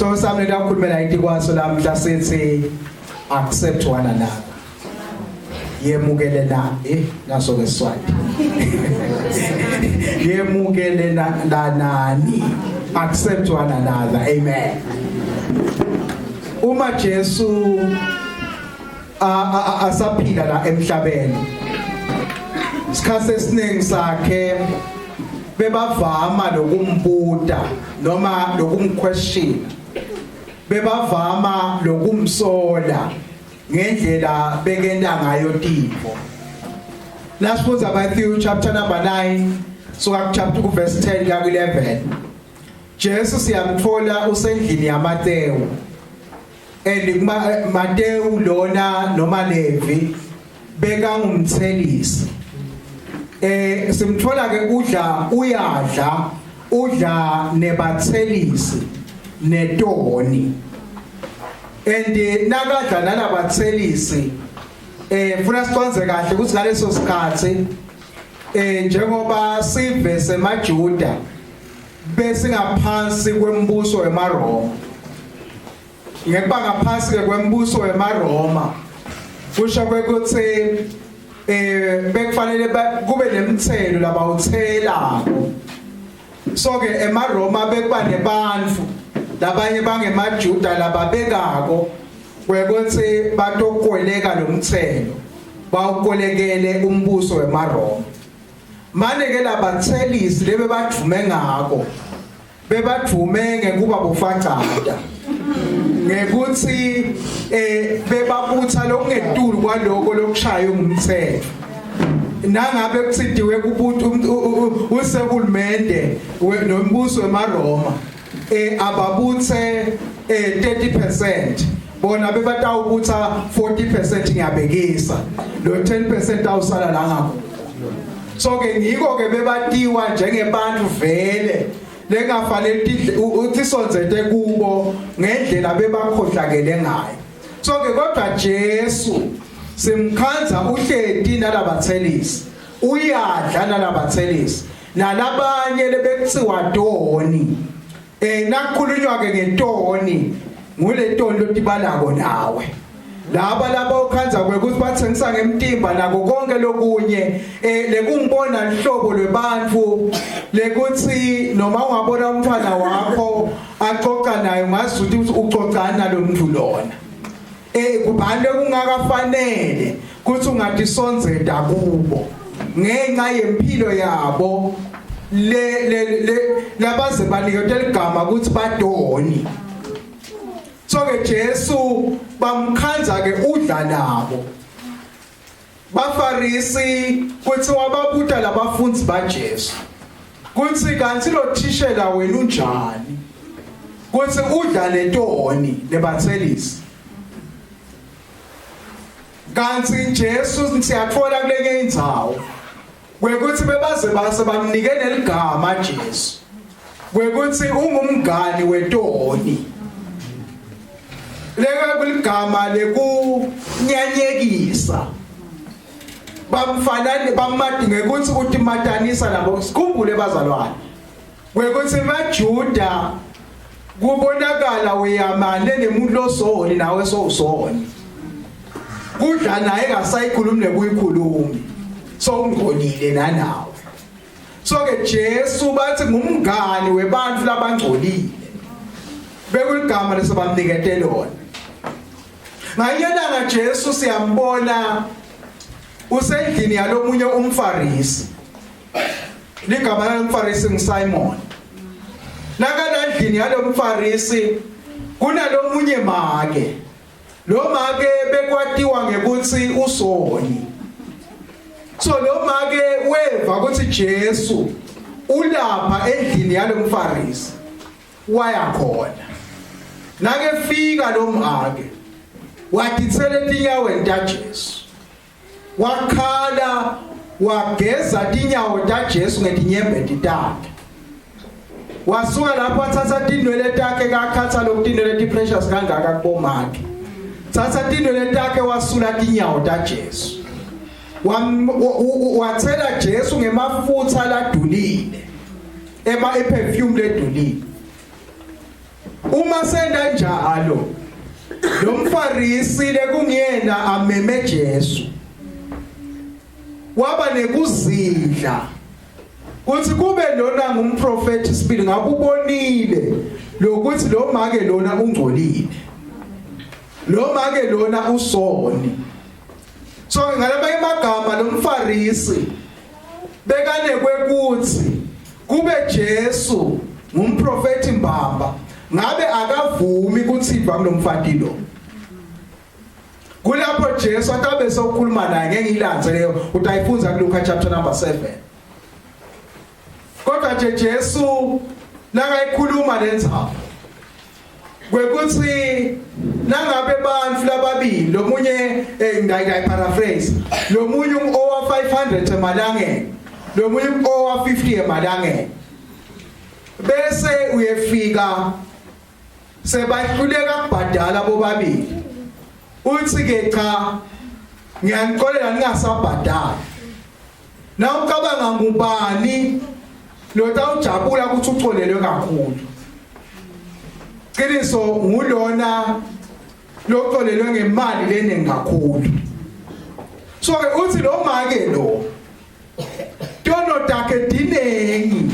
So sami letakhulumela itikwaso lamhla sithi accept one another. Yemukelena eh naso ke Swati. Yemukelena lanani accept one another. Amen. Uma Jesu asaphila la emhlabeni isikhathi esiningi sakhe bebavama lokumbuta noma lokumquestion bebavama lokumsola ngendlela bekenta ngayo tintfo nasifundza Matthew chapter number 9 suka ku chapter ku verse 10 kuya ku 11 Jesu siyamthola usendlini yaMatewu and kuma Matewu lona noma Levi bekangumthelisi eh simthola ke udla uyadla udla nebathelisi netoni and eh, nakadla nalabathelisi eh funa sicondze kahle ukuthi ngaleso sikhathi eh njengoba sive semaJuda besingaphansi kwembuso wemaRoma ngekuba ngaphansi ke kwembuso wemaRoma kusho kwekutsi eh bekufanele kube nemthelo labawuthelako so ke emaRoma bekuba nebantfu labanye bangemaJuda lababekako kwekutsi batokweleka lomthelo bawukolekele umbuso wemaRoma mane ke labathelisi lebe badvume ngako bebadvume ngekuba bofacada ngekuthi eh bebabutha lokungetulu kwaloko lokushaywe ngumthetho nangabe kuthidiwe kubuthi usehulumende nombuso wemaRoma eh ababuthe eh 30% bona bebatawubutha 40% ngiyabekisa lo 10% awusala la ngakho so ke ngiko ke bebatiwa njengebantu vele lengafanele uthi sonzete kubo ngendlela bebakhohlakele ngayo so ke kodwa Jesu simkhandza uhleti nalabathelisi uyadla nalabathelisi nalabanye lebekuthiwa toni eh nakukhulunywa ke ngetoni nguletoni lotibalako nawe laba laba ukhandza kwekuthi bathengisa ngemtimba nako konke lokunye eh lekungibona lihlobo lwebantfu lekuthi noma ungabona umntwana wakho axoxa naye ungazi ukuthi uxoxana nalomuntu lona eh kubani kungakafanele kuthi ungatisondzeta kubo ngenxa yempilo yabo le le labaze baniketwe ligama ukuthi badoni so ke Jesu bamkhandza ke udla nabo bafarisi kuthi wababuta labafundi baJesu kuthi kanti lo thishela wena unjani kuthi udla letoni lebathelisi kanti Jesu siyathola kulenye indzawo kwekuthi bebaze base bamnike neligama Jesu kwekuthi ungumngani wetoni leka kuligama lekunyanyekisa bamfanani bamadi ngekuthi utimatanisa nabo sikhumbule bazalwane kwekuthi maJuda kubonakala uyamane nemuntu losoni nawe sowusoni kudla naye engasayikhulumi nekuyikhulumi sowungcolile nanawe so ke Jesu bathi ngumngani webantfu labangcolile bekuligama lesebamnikete lona ngayelanga Jesu siyambona usendlini yalomunye umfarisi ligama lalomfarisi nguSimon nakalandlini yalomfarisi kunalomunye make lo make bekwatiwa ngekuthi usoni so lo make weva ukuthi Jesu ulapha endlini yalomfarisi waya khona nake fika lo make watitsela etinyaweni taJesu wakhala wageza tinyawo taJesu ngetinyembeti takhe wasuka lapho wathatha tinwele takhe kakhatha lokutinwele ti precious kangaka kubomakhe thatha tinwele takhe wasula tinyawo taJesu wathela Jesu ngemafutha ladulile ema iperfume ledulile. Uma senta njalo lo mfarisi lekungiyena ameme Jesu waba nekuzidla kuthi kube lona ngumprofeti sibili ngakubonile lokuthi lo make lona ungcolile lo make lona usoni. So ngalamanye amagama lo mfarisi bekanekwe kuthi kube Jesu ngumprofeti mbamba ngabe akavumi ukuthi kulomfati lo. Kulapho Jesu atabe sokukhuluma naye, ngeke ngiyilandze leyo, utayifunza kuLuka chapter number 7. Kodwa nje Jesu nakayikhuluma lendzaba kwekuthi nangabe bantfu lababili, lomunye ngiyayi paraphrase, lomunye owa 500 emalangeni, lomunye owa 50 emalangeni, bese uyefika sebahluleka kubhadala bobabili, uthi ke, "Cha, ngiyanicolela ningasabhadali." Na ucabanga ngubani lotawujabula ukuthi ucolelwe kakhulu? Qiniso ngulona locolelwe ngemali leningi kakhulu. So ke uthi lo make lo tono takhe dinengi,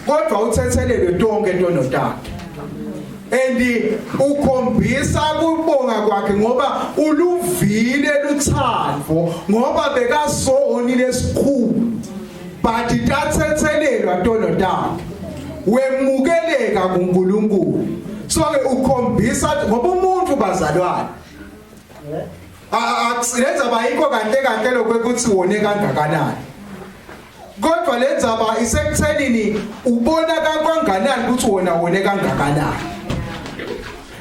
kodwa uthethelelwe tonke tono takhe, and ukhombisa kubonga kwakhe ngoba uluvile luthando, ngoba bekasoni lesikhulu, but tathethelelwa tono takhe, wemukeleka kuNkulunkulu. So ke ukhombisa ngoba umuntu, bazalwane, akusilenza bayikho kahle kahle lokuthi wone kangakanani, kodwa lenzaba isekuthenini ubona kangakanani ukuthi wona wone kangakanani.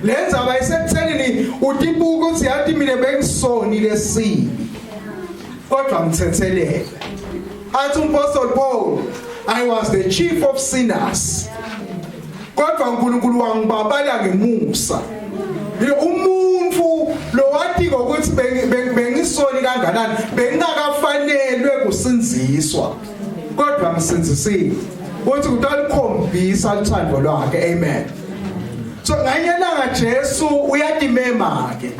Lenzaba isekuthenini utibuka ukuthi, yathi mina bengisoni lesibi, kodwa ngithethelele. Athi umpostoli Paul, "I was the chief of sinners, kodwa uNkulunkulu wangibabala ngemusa." Umuntu lo wathi ukuthi bengisoni kanganani, bengingakafanelwe kusinziswa, kodwa ngisinzisiwe, uthi utalikhombisa luthando lwakhe. Amen. So nganyelanga Jesu uyatimema ke,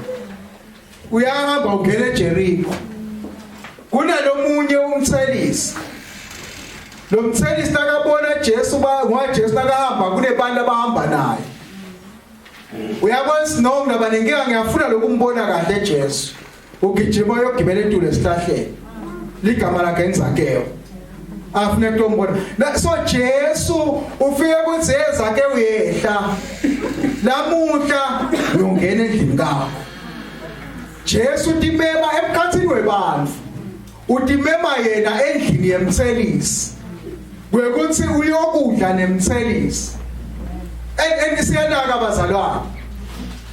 uyahamba ungena eJericho, kunalomunye umthelisi. Lo mthelisi nakabona Jesu, ba ngoba Jesu nakahamba kunebantu abahamba naye, uyabona sino ngaba nenkinga, ngiyafuna lokumbona kahle Jesu. Ugijima uyogibela etulu esihlahleni, ligama lakhe enzakeyo, afune kutombona. So Jesu ufike kuthi, "Ezake, uyehla lamuhla, uyongena endlini kakho." Jesu utimema emkhathini webantfu, utimema yena endlini yemthelisi kwekuthi uyokudla nemthelisi. And siyanaka bazalwane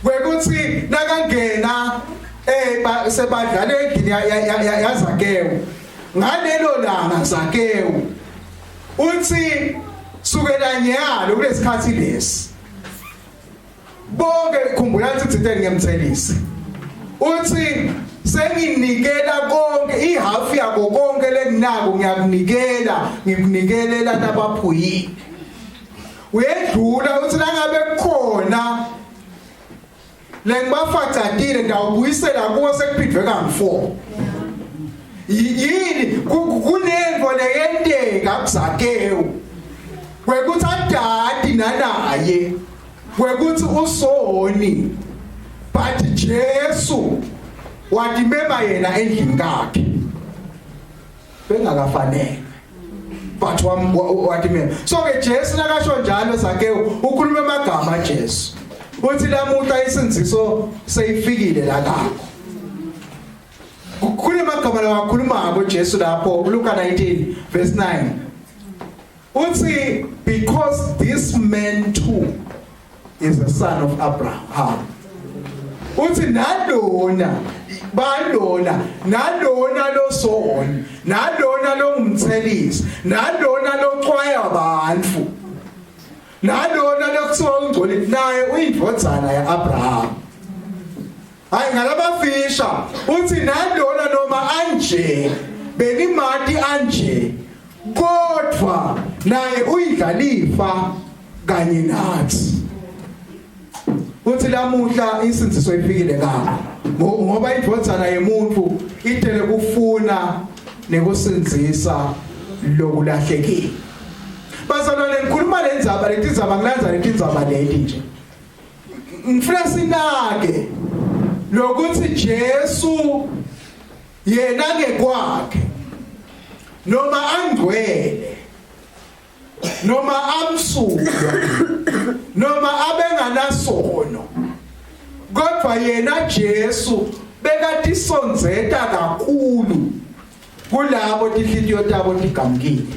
kwekuthi nakangena sebadlala endlini yaZakewu ngalelo langa, Zakewu uthi, "Sukela nyalo kulesikhathi lesi bonke," khumbula ukuthi thinte ngemthelisi, uthi, "Senginikela konke, ihalf yako konke lenginako ngiyakunikela, ngikunikelela labaphuyile." Uyedlula uthi, "Nangabe kukhona lengibafacatile ndawubuyisela kuwo sekuphindwe kangu4." Yini kunento leyenteka kuZakewu kwekuthi adadi nanaye kwekuthi usoni, but Jesu watimema yena endlini kakhe bengakafanele, but watimema. So ke Jesu nakasho njalo, Zakewu ukhuluma amagama, Jesu uthi, "Lamuhla isinziso seyifikile la kakho." Kukhuluma amagama lawakhulumako Jesu lapho, Luka 19 verse 9, uthi, "Because this man too is a son of Abraham." Uthi nalona balona, nalona losoni, nalona longumthelisi, nalona loxwaya abantu, nalona lokuthiwa ungcolile, naye uyindvodzana yaAbraham. Hayi, ngalabafisha uthi nalona noma anje benimati anje, kodwa naye uyidlalifa kanye nathi. Uthi lamuhla insindiso ifikile kakho ngoba indvodzana yemuntu itele kufuna nekusindzisa lokulahlekile. Bazalwane ngikhuluma lendzaba letindzaba ngilandza letindzaba leti nje. Ngifuna sinake lokuthi Jesu yena ngekwakhe noma angcwele noma amsulwa noma abenganasono kodwa yena Jesu bekatisondzeta kakhulu kulabo tinhlitiyo tabo tigamukile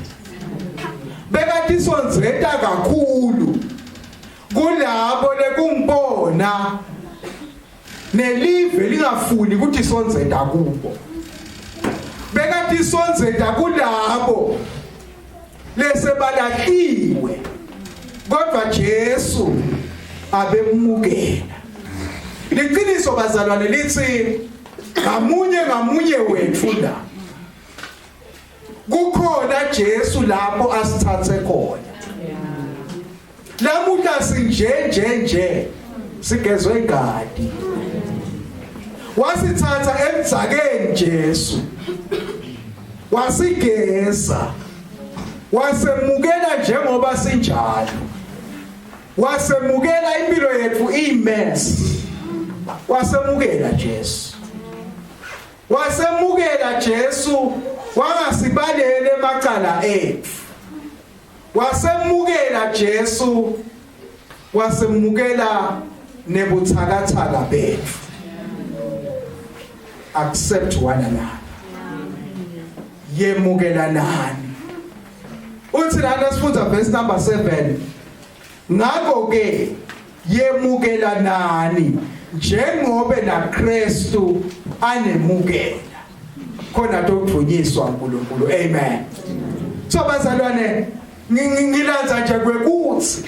bekatisondzeta kakhulu kulabo lekungibona nelive lingafuni ukuthi sondzeta kubo bekatisondzeta kulabo lesebalahliwe kodwa Jesu abemukela liqiniso bazalwane lithi ngamunye ngamunye wethu la kukhona Jesu lapho asithathe khona Lamuhla sinje nje nje sigezwe ingadi. Wasithatha emdzakeni Jesu. Wasigeza. Wasemukela njengoba sinjalo. Wasemukela impilo yethu imess. Wasemukela Jesu. Wasemukela Jesu wangasibalele emacala ethu. Wasemukela Jesu wasemukela nebuthakathaka bethu. Accept one another. Yemukelanani. Uthi lana sifunda verse number 7 ngakho ke yemukelanani njengobe naKristu anemukela khona tokudunyiswa uNkulunkulu amen so bazalwane ngilanza nje kwekuthi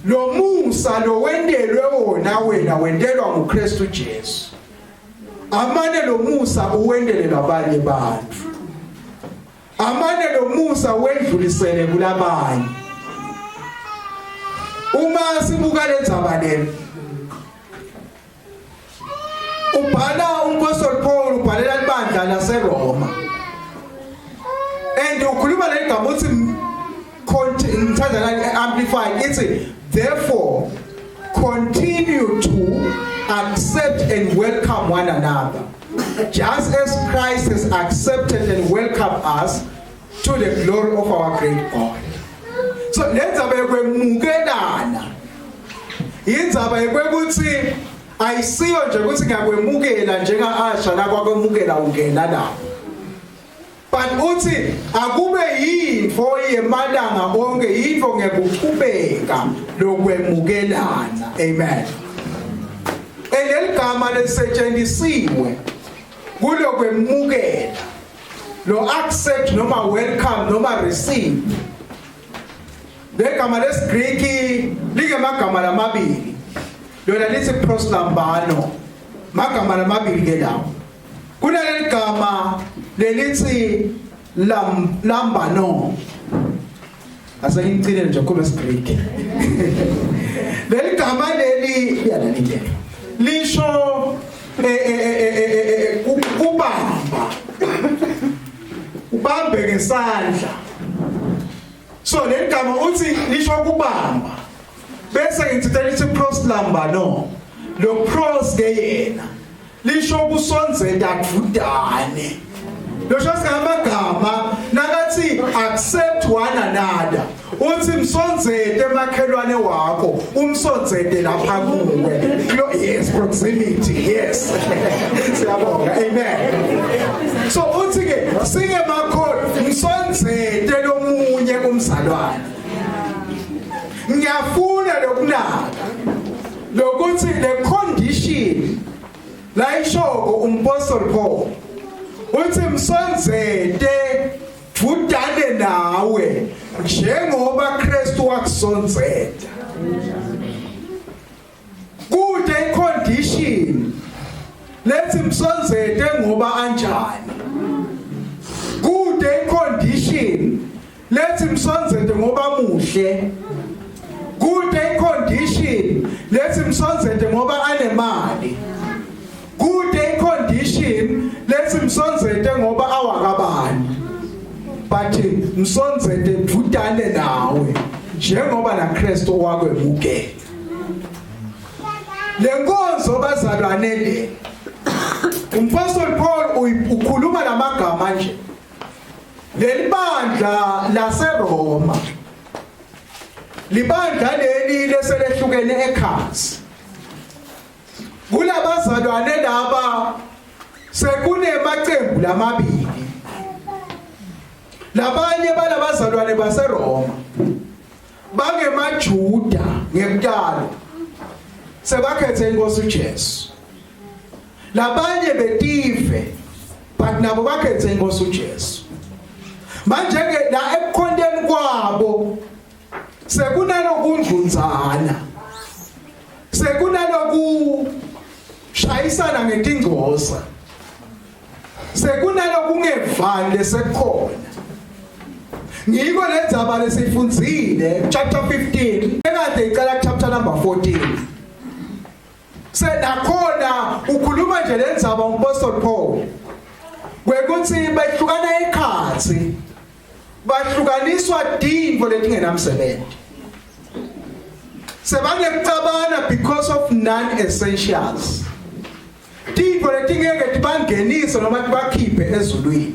lo musa lo wentelwe wona wena wentelwa nguKristu Jesu amane lo musa uwentele labanye bantu amane lo musa wedlulisele kulabanye uma sibuka lenzaba le ubhala umpostoli Paul ubhalela ibandla laseRoma and ukhuluma leligama uthi ngithanda la amplified ithi therefore continue to accept and welcome one another just as Christ has accepted and welcomed us to the glory of our great God. So lenzaba yokwemukelana indzaba yokuthi ayisiyo nje ukuthi ngiyakwemukela njenga Asha la kwakwemukela ungena lapho but uthi akube yinfo yemalanga onke yinfo ngekuchubeka lokwemukelana amen Leligama lisetshenzisiwe kulokwemukela lo accept noma welcome noma receive legama lesiGriki lingemagama lamabili lona lithi proslambano magama lamabili ke lawo kunaleli gama lelithi lam lambano Asengicine nje khuluma isiGreek. Leli gama leli yaleli lisho eh, eh, eh, kubamba. Ubambe ngesandla. So leli gama uthi lisho kubamba. Bese ngithethe lithi pros lamba no. Lo pros ke yena lisho kusondzela dvudane losho singamagama nakathi accept one another uthi msondzete emakhelwane wakho umsondzete lapha kuwe yes proximity yes siyabonga amen so uthi ke singemakholwa msondzete lomunye umzalwane ngiyafuna lokunaka lokuthi le condition la ishoko umpostoli Paul uthi msondzete dvudane nawe njengoba Kristu wakusondzeta kude icondition lethi msondzete ngoba anjani kude icondition lethi msondzete ngoba muhle kude icondition lethi msondzete ngoba anemali. Kude icondition lethi msondzete ngoba awakabani. But msondzete dvutane nawe njengoba na Kristu wakwemukela. Lenkonzo bazalwane le Umpostoli Paul ukhuluma lamagama nje. Lelibandla laseRoma libandla leli leselehlukene ekhatsi. Kulabazalwane laba sekunemacembu lamabili. Labanye balabazalwane baseRoma bangemaJuda ngekutalwa sebakhethe inkosi uJesu. Labanye betive but nabo bakhethe inkosi uJesu. Manje ke la ekukhonteni kwabo sekunalokundlunzana, sekunaloku shayisana ngetingcoza, sekunalokungevani lesekukhona. Ngiko lenzaba lesifundzile chapter 15 ekade icala chapter number 14. Senakhona ukhuluma nje lenzaba umpostoli Paul kwekuthi behlukana ekhatsi, bahlukaniswa tintfo letingenamsebenzi. Sebanekucabana because of non essentials, tintfo letingeke tibangenise noma tibakhiphe ezulwini,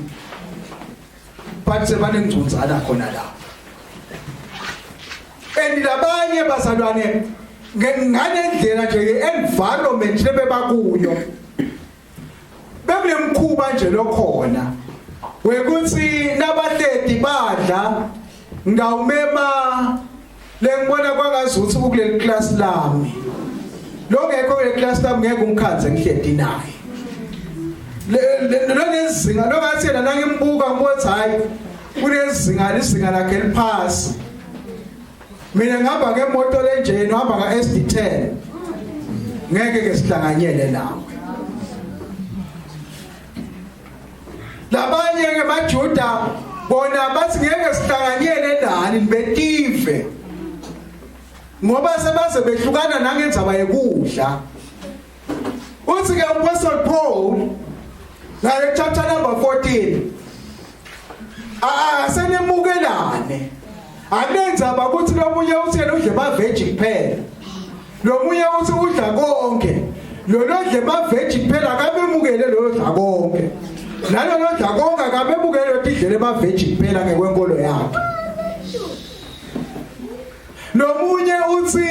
but sebanengcunzana khona lapho. And labanye bazalwane ngalendlela nje environment lebebakuyo bekunemkhuba nje lokhona wekuthi nabahleti badla, ngawumema lengibona kwangazuthi ukuleli class lami, longekho kule class lami ngeke umkhanze ngihleti naye. Lo nezinga longathi yena nangimbuka ngibothi hayi, kunezinga, lizinga lakhe liphasi. Mina ngihamba ngemoto lenjeni, uhamba nga SD10, ngeke ke sihlanganyele nawe. Labanye ke baJuda bona bathi ngeke sihlanganyele nani betive, ngoba sebaze behlukana nangendzaba yekudla. Uthi ke umpostoli Paul ngale chapter number 14, asenemukelane, akunendzaba ukuthi lomunye uthi yena udle ma-veg kuphela, lomunye uthi udla konke. Lo lodle ma-veg kuphela akamemukele lo lodla konke, nalo lodla konke akamemukele lotidlele ma-veg kuphela ngekwenkolo yakhe. Lomunye uthi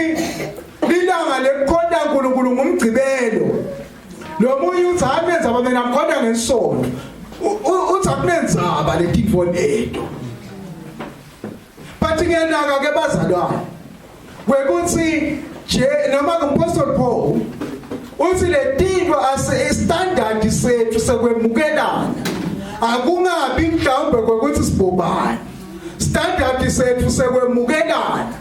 lilanga lekukhonta uNkulunkulu ngumgcibelo, lomunye uthi hayi, menza mina ngikhonta ngesonto. Uthi akunenzaba letinfo leto. But ngiyanaka ke bazalwane kwekuthi nje noma ngumpostoli Paul uthi letinto ase standard sethu sekwemukelana, akungabi mhlawumbe kwekuthi sibobani. Standard sethu sekwemukelana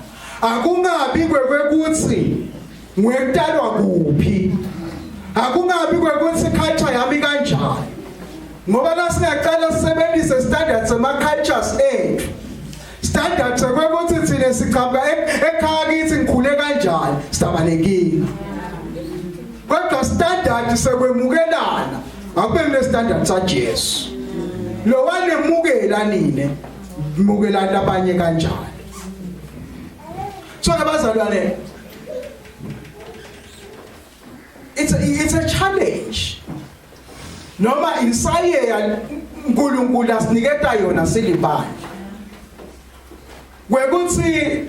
akungabi kwekuthi ngwekutalwa kuphi, akungabi kwekuthi culture yami kanjani, ngoba nasingaqala sisebenzise standard sema cultures ethu, standard sekwekuthi thina siqhamuka ekhaya kithi, ngikhule kanjani, sizabalekile. Kodwa standard sekwemukelana akube kule standard saJesu, lo wanemukela nine, mukelani abanye kanjani. So abazalwane, it's a challenge noma insayeya uNkulunkulu asiniketa yona silibandla, kwekuthi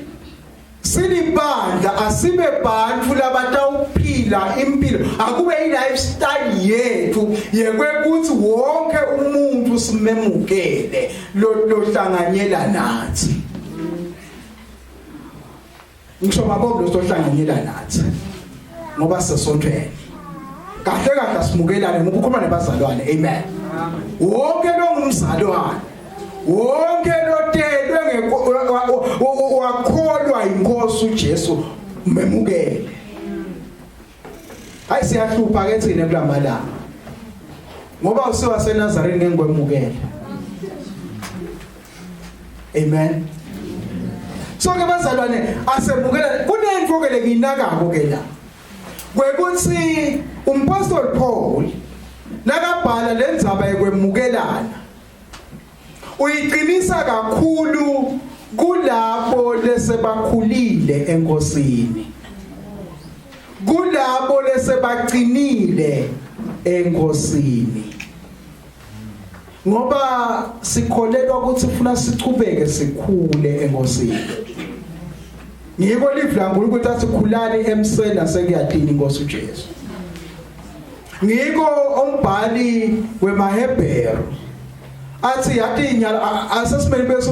silibandla asibe bantu labatawuphila impilo, akube i-lifestyle yethu yekwekuthi wonke umuntu simemukele lo lohlanganyela nathi. Ngisho mabongo lo sohlanganyela nathi ngoba sisesontweni, kahle kahle asimukelane ngoba ukhuluma nebazalwane. Amen. Wonke lo ngumzalwane, wonke lotelwe wakholwa inkosi uJesu, memukele. Hayi, siyahlupha ke thina kulamalanga ngoba usiwa seNazarene ngengikwemukele. Amen. So ke bazalwane asemukela kunento ke lenginakako ke la. Kwekuthi umpostoli Paul nakabhala lendzaba yekwemukelana uyiqinisa kakhulu kulabo lesebakhulile enkosini kulabo lesebacinile enkosini ngoba sikholelwa ukuthi ufuna sichubeke sikhule enkosini. Ngiko livi laNkulunkulu athi khulani emseni nasekuyatini inkosi uJesu. Ngiko umbhali wemaHebheru athi yathi nyala asesimele bese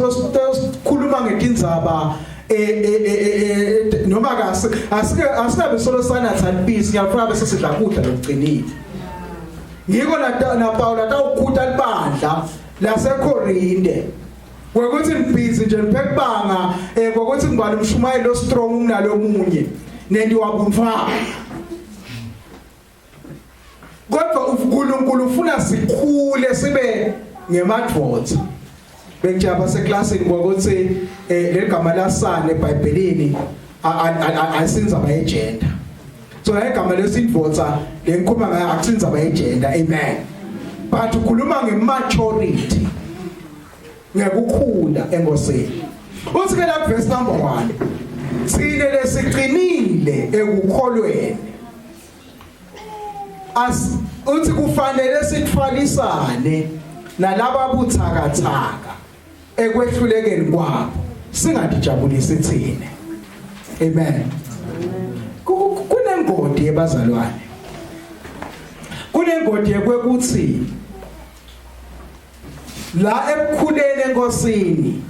sikhuluma ngetindzaba eh, eh, eh, noma kasi asike asikabe solo sanatha lipisi ngiyafuna bese sidla kudla lokuqinile. Ngiko na Paul atawukhuta libandla laseKorinte kwekuthi nibhizi nje niphekubanga eh kwekuthi ngibani umshumayeli lo strong kunalomunye nendiwabuntfwana. Kodwa uNkulunkulu ufuna sikhule sibe ngemadvodza. Bengijaba seklasini kwakuthi eh legama lasana eBhayibhelini asinzaba yegender. So igama lesindvodza lengikhuluma ngayo akusinzaba yegender. Amen. But ukhuluma ngematurity, ngekukhula enkosini. Uthi ke la verse number 1, sine lesiqinile ekukholweni as uthi kufanele sithwalisane nalaba buthakathaka ekwehlulekeni kwabo, singatijabulisi thina. Amen. Kunengodi yebazalwane, kunengodi yekwekuthi la ekukhuleni enkosini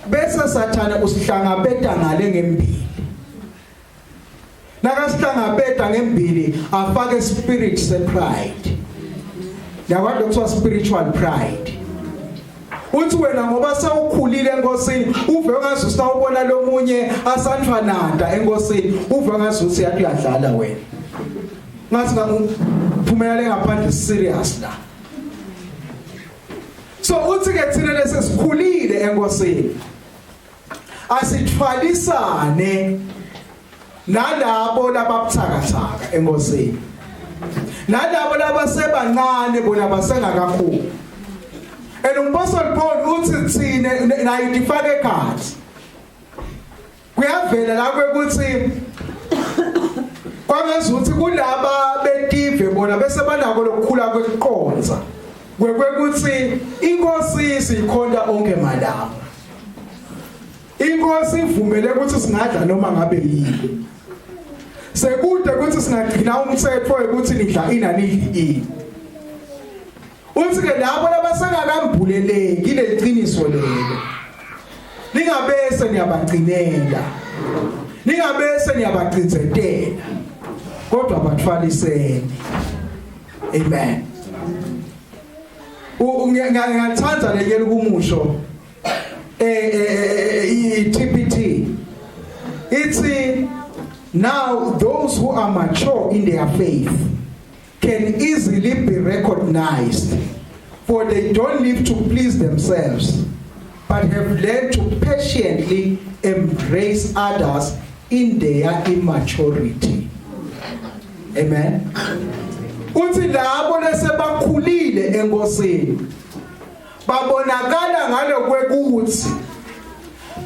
bese sathane usihlangabeta ngale ngembili. Nakasihlangabeta ngembili afake spirit se pride, yakwazi kuthiwa spiritual pride. Uthi wena ngoba sewukhulile enkosini uve ngazi usawubona lomunye asantfwananta enkosini, uve ngazi uthi yathi uyadlala wena, ngathi ngakuphumela ngaphandle serious la. So uthi ke thina lesesikhulile enkosini asithwalisane nalabo lababuthakathaka enkosini, nalabo labasebancane bona basengakakhulu. And umpostoli Paul uthi thine nayo ifake ekhathi kuyavela la kwekuthi kwangazuthi kulaba betive bona bese banako lokukhula kwekuqonza kwekuthi inkosi siyikhonta onke malanga, inkosi ivumele ukuthi singadla noma ngabe yini, sekude ukuthi singagcina umthetho ukuthi nidla ina nidli ini. Uthi ke labo labasengakambuleleki leqiniso lelo, ningabese niyabagcinela, ningabese niyabagcinzetela, kodwa bathwaliseni. Amen. Ngiyathanda lenye ukumusho eh i-TPT ithi, "Now those who are mature in their faith can easily be recognized, for they don't live to please themselves but have learned to patiently embrace others in their immaturity." Amen. Uthi labo lesebakhulile enkosini babonakala ngalokwekuthi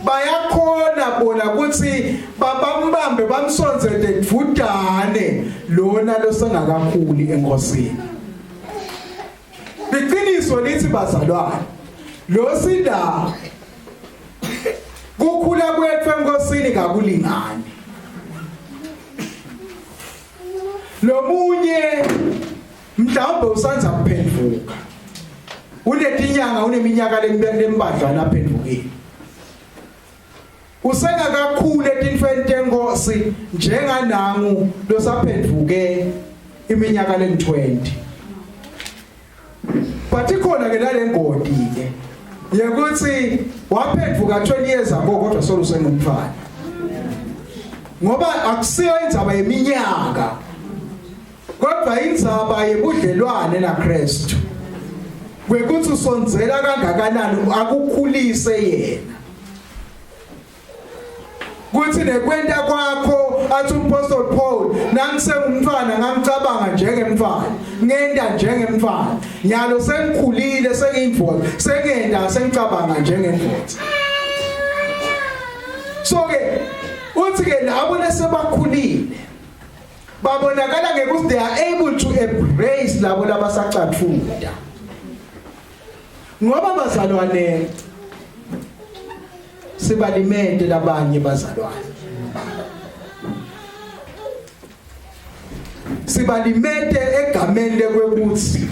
bayakhona bona ukuthi babambambe bamsonzele dvudane lona losengakakhuli enkosini. Iqiniso lithi bazalwane, lo sila kukhula kwethu enkosini kakulingani. Lomunye mhlawumbe usanza kuphenduka, unetinyanga, uneminyaka lembadlwana aphendukile, usengakakhulu etintfweni tenkosi njenganangu losaphenduke iminyaka leng20. But ikhona ke nalengodi ke yekuthi waphenduka 20 years ago kodwa solo usengumfana, ngoba akusiyo indzaba yeminyaka kodwa indzaba yebudlelwane naKristu, kwekuthi usondzela kangakanani akukhulise yena. Kuthi nekwenta kwakho athi umpostoli Paul nangisengumntwana ngangicabanga njengemntwana ngenda njengemntwana nyalo sengikhulile sengiyindvodza sengenda sengicabanga njengendvodza so ke uthi ke labo lesebakhulile babonakala ngekuthi they are able to embrace labo labasacathuda ngoba bazalwane sibalimete labanye bazalwane sibalimete egameni lekwekuthi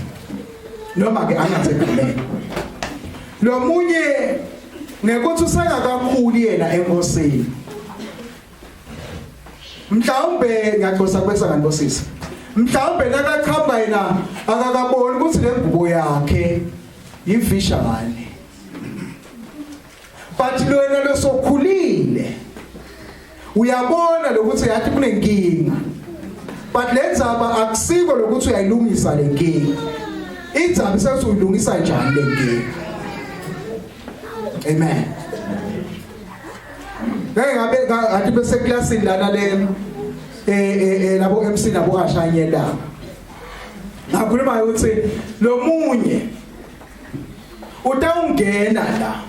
noma ke angathi egameni lomunye ngekuthi usengakakhuli yena enkosini mhlawumbe ngiyaxosa kubesa ngani bosisi mhlawumbe nakachamba yena akakaboni ukuthi le ngubo yakhe yimfishane but wena losokhulile uyabona lokuthi yathi kunenkinga but lenzaba akusiko lokuthi uyayilungisa lenkinga indzaba sesuyilungisa njani lenkinga amen ngeke ngabe ngathi bese classini lana le eh, eh, eh labo MC nabo kashanyelanga ngakhuluma ukuthi lomunye utawungena la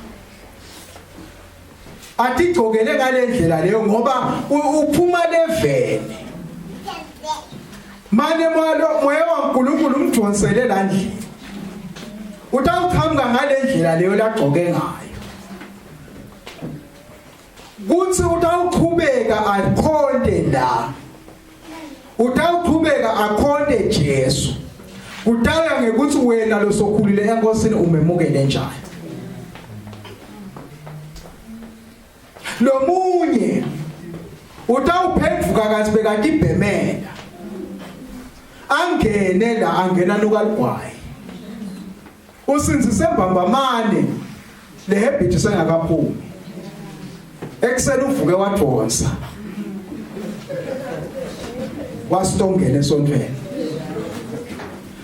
atigcokele ngalendlela leyo ngoba uphuma leveni mane moya moya waNkulunkulu umdonsele la ndlini utawuqhamuka ngalendlela leyo lagcoke ngayo kuthi utawuqhubeka akhonde la utawuqhubeka akhonde Jesu kutaya ngekuthi wena losokhulile enkosini umemukele njani lomunye utawuphenduka kathi bekatibhemela angene la angena nukaligwayi usinzise mbambamane le habit sengakaphumi ekuseni uvuke wadonsa wasitongena esontweni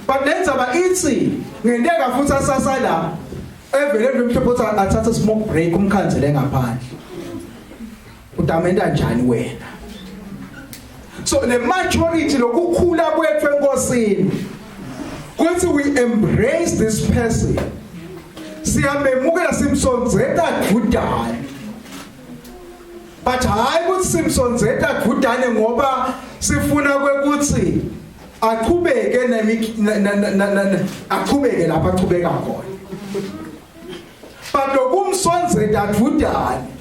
but lenzaba ithi ngenteka futhi asasa la evele emhlophe uthi athathe smoke break umkhanzele ngaphandle utamenta njani wena so le maturity lokukhula kwethu enkosini kuthi we embrace this person siyamemukela simsonzeta dudane but hayi ukuthi simsonzeta dudane ngoba sifuna kwekuthi aqhubeke nemi aqhubeke lapha aqhubeka khona but lokumsonzeta dudane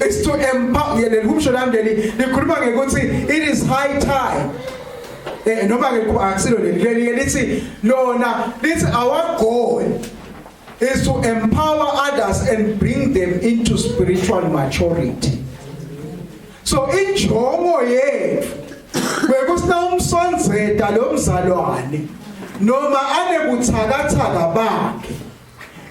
is to empower leli humusho lami leli likhuluma ngekuthi it is high time eh noma ke akusilo leli leli lithi lona lithi our goal is to empower others and bring them into spiritual maturity so injongo yethu bekusina umsonzeta lo mzalwane noma anebuthakathaka bakhe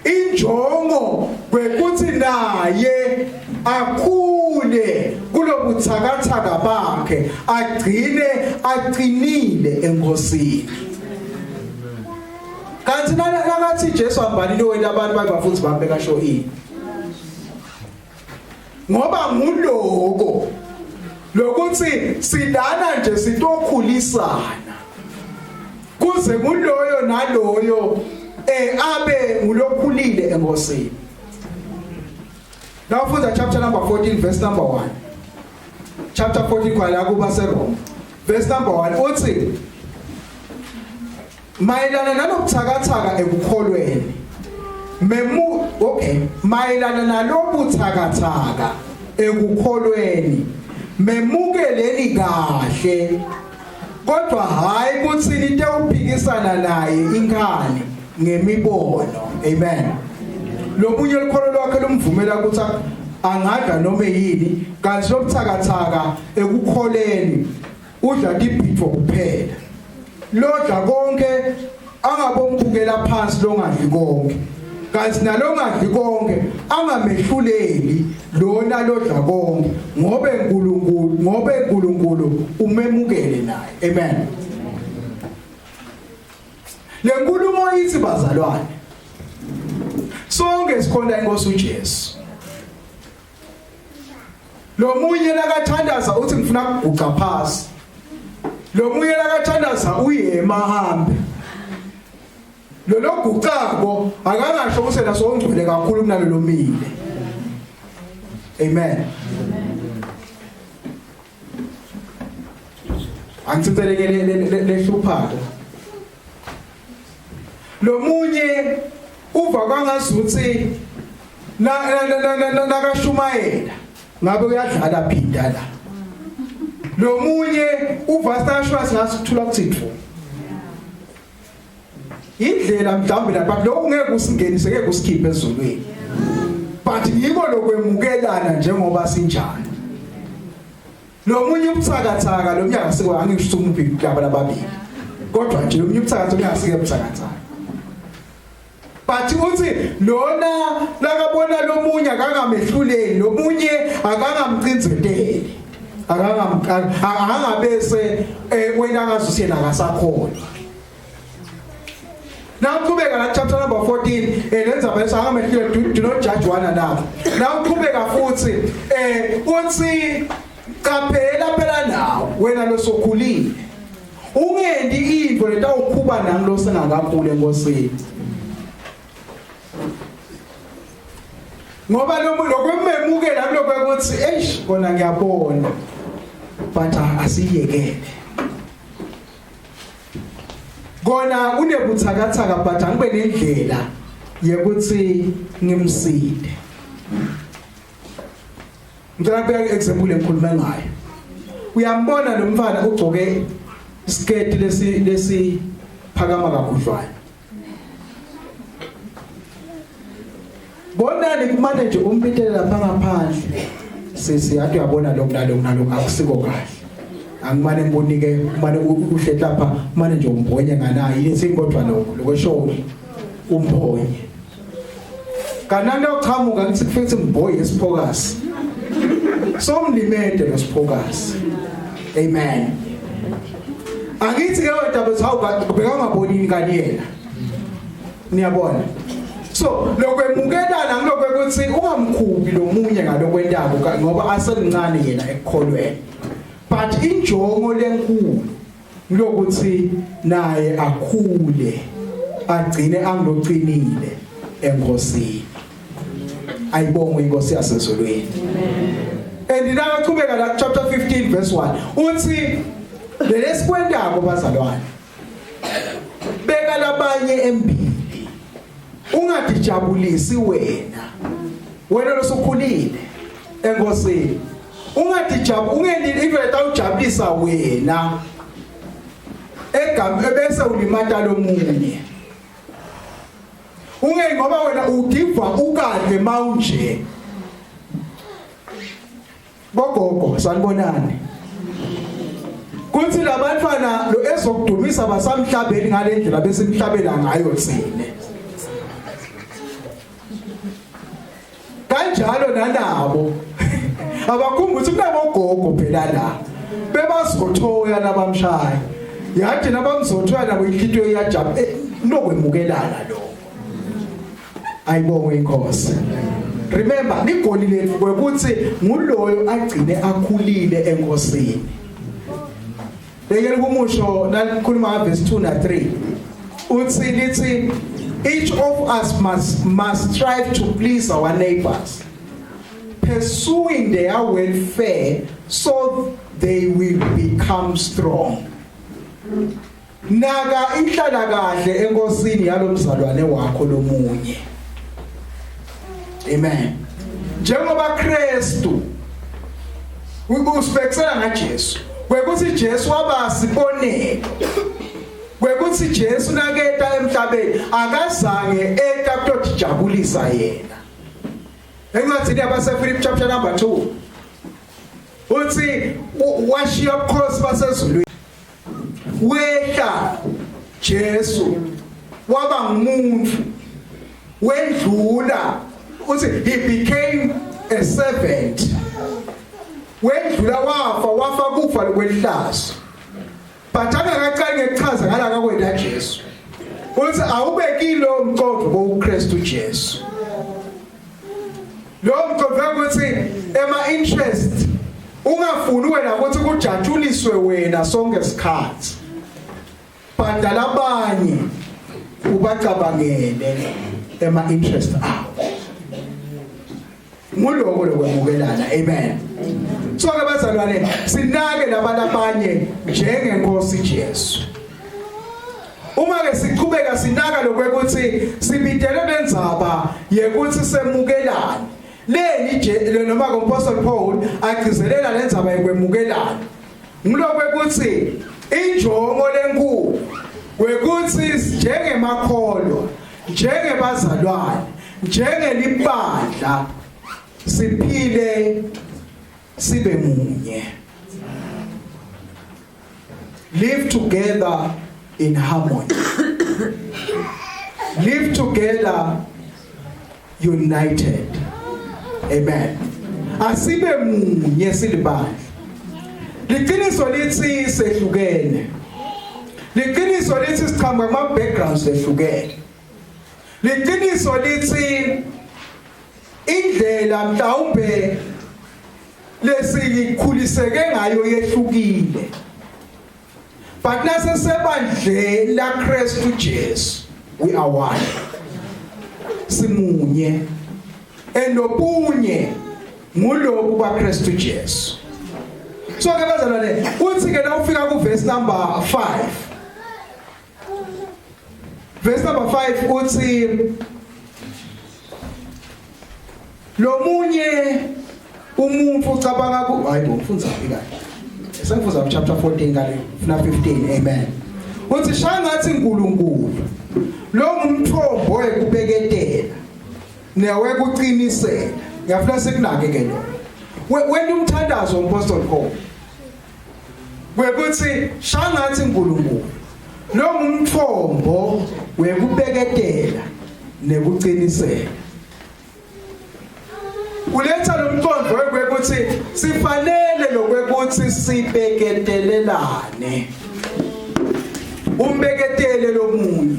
injongo kwekuthi naye akhule kulobuthakathaka bakhe agcine aqinile enkosini kanti nakathi Jesu ambalile wena abantu babafundi bami bekasho ini ngoba nguloko lokuthi sidana nje sitokhulisana kuze kuloyo naloyo eh abe ngulokhulile enkosini Nawufunda chapter number 14 verse number 1 chapter 14 kwala kuba seRoma verse number 1 uthi mayelana nalobuthakathaka ekukholweni memu okay mayelana nalobuthakathaka ekukholweni memukeleni kahle kodwa hayi ukuthi nitewuphikisana naye inkani ngemibono amen lomunye likholo lwakhe lumvumela ukuthi angadla noma yini kanti lobuthakathaka ekukholeni udla tibhidvo kuphela lodla konke angabombukela phansi longadli konke kanti nalongadli konke angamehluleli lona lodla konke ngobe uNkulunkulu ngobe uNkulunkulu umemukele naye amen lenkulumo ithi bazalwane sonke sikhonta inkosi uJesu. Lo munye lakathandaza uthi ngifuna kuguqa phasi. Lo munye lakathandaza uyema hambe. Lo logucako akangasho ukuthi yena songcwele kakhulu kunalelo mile. Amen. Angithetheleke lehluphako. Lomunye uva kwangazuthi na nakashumayela ngabe uyadlala phinda la. Lomunye uva sashwa singasithula kuthi dvu. Indlela mhlawumbe lapha lokhu ngeke usingenise ngeke usikhiphe ezulwini. But yiko lokwemukelana njengoba sinjalo. Lo munye ubuthakathaka lo mnyaka siko angisho ukuthi umuphi kulaba lababili. Kodwa nje lo munye ubuthakathaka ungasike buthakathaka. But uthi lona lakabona lomunye akangamehluleli lomunye akangamcinzeteli akangabese eh, wena ngazuthi yena akasakholwa. Nawuqhubeka la chapter number 14 eh lenzaba leso angamehlule do, do not judge one another. Nawuqhubeka futhi eh uthi qaphela phela nawe wena losokhulile. Ungendi into letawukhuba nami losengakakhulu enkosini. Ngoba lo lokwememukela kuloko ukuthi eish kona ngiyabona but asiyekele. Kona unebuthakathaka but angibe nendlela yekuthi ngimside. Ngicela kubeka example engikhuluma ngayo. Uyambona lo mfana ugcoke isiketi lesi lesi phakama kakhudlwana. Bonani kumane nje umpitele lapha ngaphandle. Sisi yathi uyabona lokhu nalokhu nalokhu akusiko kahle. Angimane ngibonike kumane uhle lapha mane nje umbonye nganayi lesingodwa lokho lokwesho umbonye. Kanani uqhamuka ngithi kufike ukuthi ngibhoye isiphokazi. Somlimede losiphokazi. Amen. Angithi ke wena bethu hawu bekangaboni kani yena. Niyabona? So lokwemukelana ngilokho ukuthi ungamkhubi lomunye ngalokwentako ngoba asemncane yena ekukholweni. But injongo lenkulu ngilokuthi naye akhule agcine angiloqinile enkosini. Ayibongwe inkosi yasezulwini. And nakaqhubeka la chapter 15 verse 1 uthi lesikwentako bazalwane beka labanye embili ungadijabulisi wena wena losukhulile enkosini ungadijabu ungendi into etawujabulisa wena egama ebese ulimata lomunye unge ngoba wena udiva ukahle mawunje bogogo sanibonani kuthi labantwana lo ezokudumisa basamhlabeli ngalendlela besimhlabela ngayo thina kanjalo nanabo abakhumbi ukuthi kunabogogo phela la bebazothoya nabamshaya yathi nabamzothoya nabo inhlitiyo iyajabula eh, nokwemukelana lo ayibongwe inkosi remember ligoli lethu kwekuthi nguloyo agcine akhulile enkosini Lekele kumusho nalikhuluma verse 2 na 3 uthi lithi each of us must must strive to please our neighbors pursuing their welfare so they will become strong. Naka inhlala kahle enkosini yalomzalwane wakho lomunye. Amen. Njengoba Kristu usibekisela ngaJesu kwekuthi Jesu waba sibonelo kwekuthi Jesu naketa emhlabeni akazange eta kutotijabulisa yena. Encwadini yabaseFilipi chapter number 2 uthi washiya ubukhosi basezulwini wehla Jesu waba ngumuntu wendlula uthi he became a servant wendlula wafa wafa kufa lokwelihlazo but angakaqali ngekuchaza ngalaka kwenda Jesu uthi awubekilo umqondo bokuKristu Jesu lo mqondo ukuthi ema interest Ungafuni wena ukuthi kujatshuliswe wena sonke isikhathi. Bhadala abanye ubacabangele ema interest abo. Nguloko lokwemukelana. Amen. So ke bazalwane sinake labantu abanye njengenkosi Jesu. Uma ke sichubeka sinaka lokwekuthi sibidele lendzaba yekuthi semukelane. Leni nje noma kompostle Paul agcizelela lendzaba yekwemukelana. Ngiloko ukuthi injongo lenkulu kwekuthi njengemakholwa njengebazalwane njengelibandla siphile sibe munye. Live together in harmony. Live together united. Amen. Asibe munye silibandla. Liqiniso lithi sehlukene. Liqiniso lithi siqhamuka kuma backgrounds ehlukene. Liqiniso lithi indlela mhlawumbe lesikhuliseke ngayo yehlukile. But nasesebandleni la Kristu Jesu we are one. Simunye. Endobunye ngulobu baKristu Jesu. So ke bazalwane uthi ke la ufika ku verse number 5. Verse number 5 uthi Lomunye umuntu ucabanga ku hayibo mfundza phi kahle. Sengifundza chapter 14 kale funa 15 amen. Uthi shangathi uNkulunkulu lo ngumthombo wekubeketela newekuqinisela. Ngiyafuna sikunake ke lo. Wena umthandazo umpostoli Paul. Kwekuthi shangathi uNkulunkulu lo ngumthombo wekubeketela nekuqinisela. Uletha lo mqondo wekuthi sifanele lokwekuthi sibeketelelane. Umbeketele lomunye.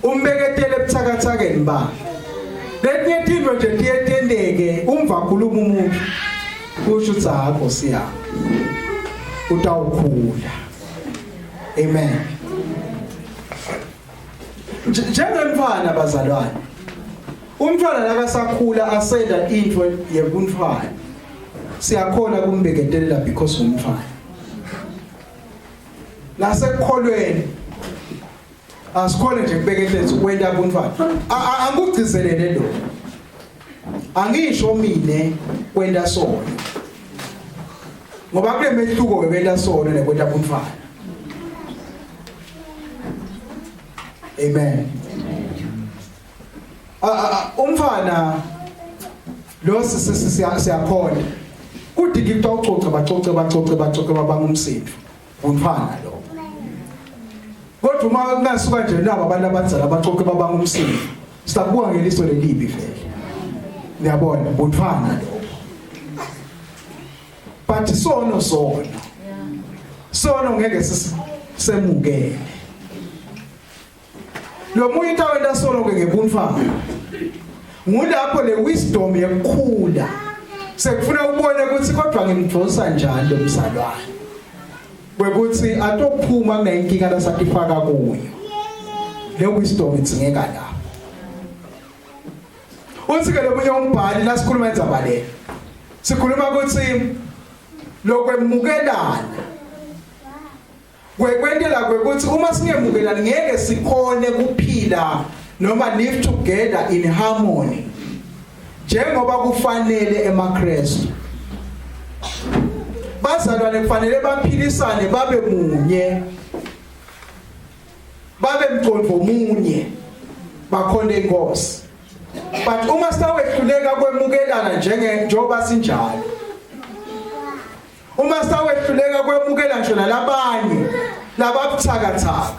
Umbeketele ebuthakathakeni bakhe. Letinye tintfo nje tiye tenteke umva khuluma umuntu. Kusho ukuthi hakho siya. Utawukhula. Amen. Njengemfana bazalwane. Umntwana nakasakhula asenda into yebuntwana. Siyakhona kumbeketelela because umntwana. Nasekukholweni asikhona nje kubeketelela ukwenta buntwana. Angikugcizelele lo. Angisho mine kwenta sona. Ngoba kunemehluko wekwenta sona nekwenta buntwana. Amen. Umfana lo siyakhona kudinga into ucoce bacoce bacoce bacoce babanga umsindo umfana lo kodwa uma kungasuka nje nabo abantu abadzala bacoce babanga umsindo sisabuka ngeliso lelibi vele ngiyabona umfana lo but sono sono sono ngeke sisemukele Lo munye into awenta solo ke ngebuntfwana. Ngulapho le wisdom yekukhula. Sekufuna ubone ukuthi kodwa ngimdonsa njani lo mzalwane. Kwekuthi atophuma kunenkinga lasatifaka kuyo. Le wisdom idzingeka lapho. Uthi ke lomunye umbhali la sikhuluma indzaba le. Sikhuluma ukuthi lokwemukelana Kwekwentela kwekuthi uma singemukelani ngeke sikhone kuphila noma live together in harmony njengoba kufanele emaKristu. Bazalwane kufanele baphilisane babe munye. Babe mqondo munye. Bakhonde inkosi. But uma sawehluleka kwemukelana njenge njoba sinjalo Uma sawehluleka kwemukela ngisho nalabanye lababuthakathaka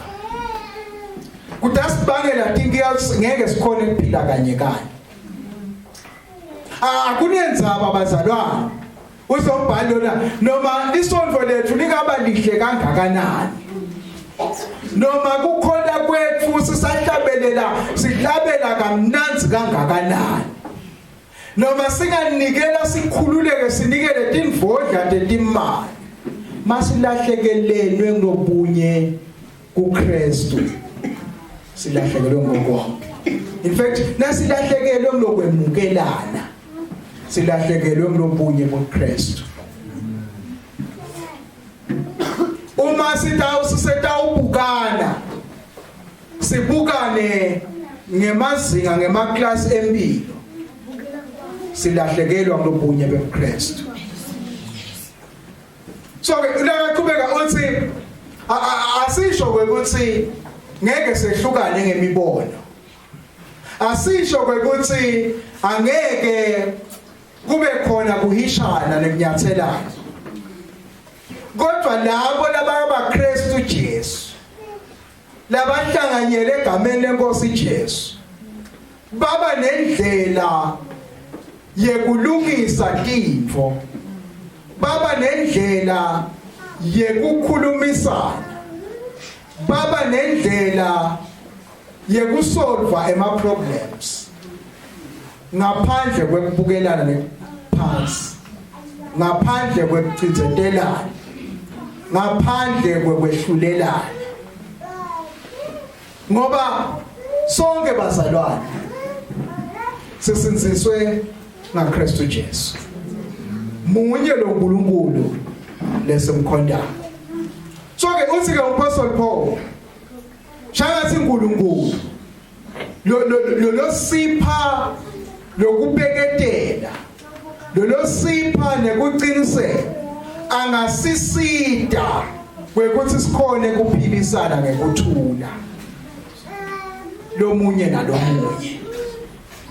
kudasibangela tinkinga ngeke sikhone ukuphila kanye kanye. Akunenzaba bazalwane. Uzombhali lona noma isonto lethu lingaba lihle kangakanani. Noma kukhona kwethu sisahlabelela sihlabela kamnanzi kangakanani. Noma singanikela sikhululeke sinikele tindvodla tetimali masilahlekelelwe ngobunye kuKristu silahlekelwe ngokonke. In fact nasilahlekelwe ngokwemukelana silahlekelwe ngilobunye boKristu. Uma sitawu sisetawubukana sibukane ngemazinga ngemaklasi empilo silahlekelwa ngilobunye bebuKristu. So ke nakaqhubeka uthi asisho ukuthi ngeke sehlukane ngemibono. Asisho ukuthi angeke kube khona kuhishana nekunyathelana. Kodwa labo lababaKristu Jesu labahlanganyele egameni lenkosi Jesu baba nendlela yekulungisa tintfo baba nendlela yekukhulumisana baba nendlela yekusolva ema problems ngaphandle kwekubukelana nephansi ngaphandle kwekucindzetelana ngaphandle kwekwehlulelana. Ngoba sonke bazalwane sisinziswe ngaKristu Jesu. Munye lo nkulunkulu lesimkhondayo. So ke uthi ke uMpostoli Paul shangathi uNkulunkulu lo lo sipha lokubeketela lo sipha nekuqiniseka angasisita kwekuthi sikhone kuphilisana ngekuthula lomunye nalomunye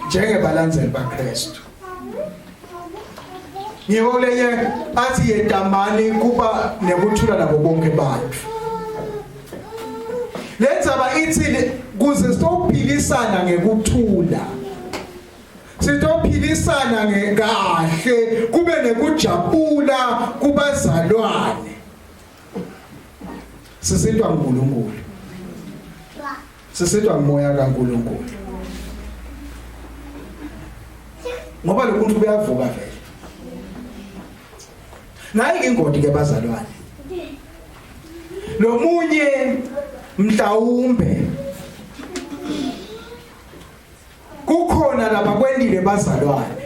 njengebalandzeli baKristu. Ngiko lenye athi yetamani kuba nekuthula nabo bonke bantu. Lenzaba ithi kuze sitophilisana ngekuthula sitophilisana ngekahle kube nekujabula kubazalwane. Sisitwa uNkulunkulu sisitwa umoya kaNkulunkulu. Ngoba lo muntu uyavuka vele. Nayi ingodi ke bazalwane. Lo munye mhlawumbe kukhona labakwentile bazalwane.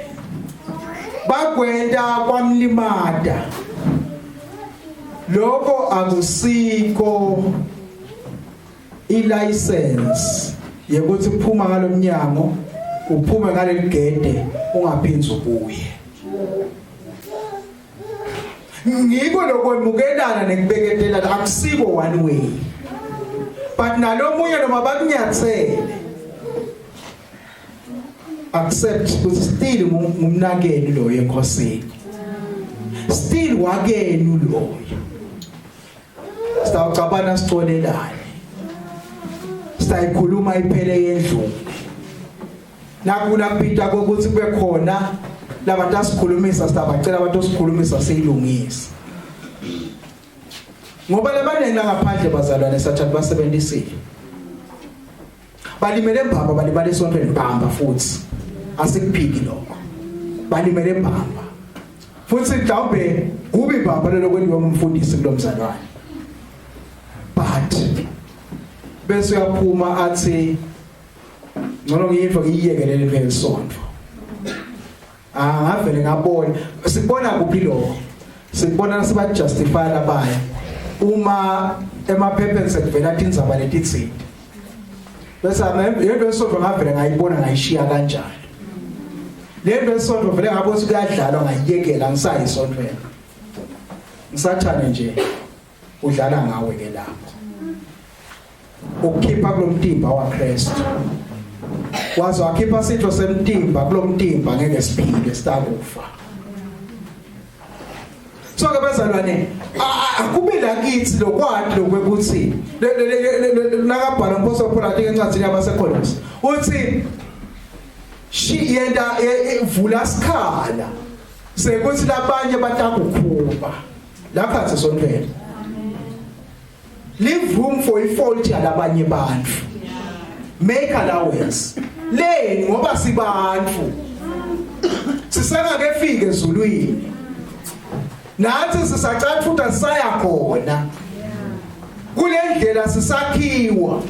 Bakwenta kwamlimata. Lokho akusiko ilicense yekuthi phuma ngalomnyango uphume ngaleli gede ungaphindzi ubuye. Ngiko lokwemukelana nekubeketelana akusiko one way. But nalomunye noma bakunyathele accept ukuthi still ngumnakeni lo enkosini. Still wakenu loyo. Sitawucabana sicolelane. Sitayikhuluma iphele yendlule. Nakula kupita kokuthi kube khona labatasikhulumisa sitabacela abatosikhulumisa siyilungise. Ngoba labanengi ngaphandle bazalwane sathane basebenzisile. Balimele mbamba balimala esontweni mbamba futhi. Asikuphiki lokho. Balimele mbamba. Futhi mhlawumbe kubi mbamba lelo kwentiwa umfundisi kulomzalwane. But bese uyaphuma athi ngcono ngiyive ngiyiyekelele le sonto. Ah ngavele ngabona sikubona kuphi lokho? Sikubona siba justify labanye. Uma emaphepheni sekuvela tindzaba letitsite. Bese lento esonto ngavele ngayibona ngayishiya kanjalo. Lento esonto vele ngabona ukuthi kuyadlalwa ngayiyekela ngisayi esontweni. Ngisathane nje udlala ngawe ke lapho. Ukukhipha kulomtimba waKristu. Waze wakhipha sitho semtimba kulomtimba ngeke siphile sitakufa. So ke bazalwane akube la kithi lokwati lokwekuthi nakabhala uMpostoli Paul athi encwadini yabaseKolose uthi shi yenta vula sikhala sekuthi labanye batakukhuba lapha sisontweni. Leave room for ifault yalabanye bantu. Make allowance. Leni ngoba sibantu. Sisengakefike ezulwini. Nathi sisacathuta saya khona. Kule ndlela sisakhiwa.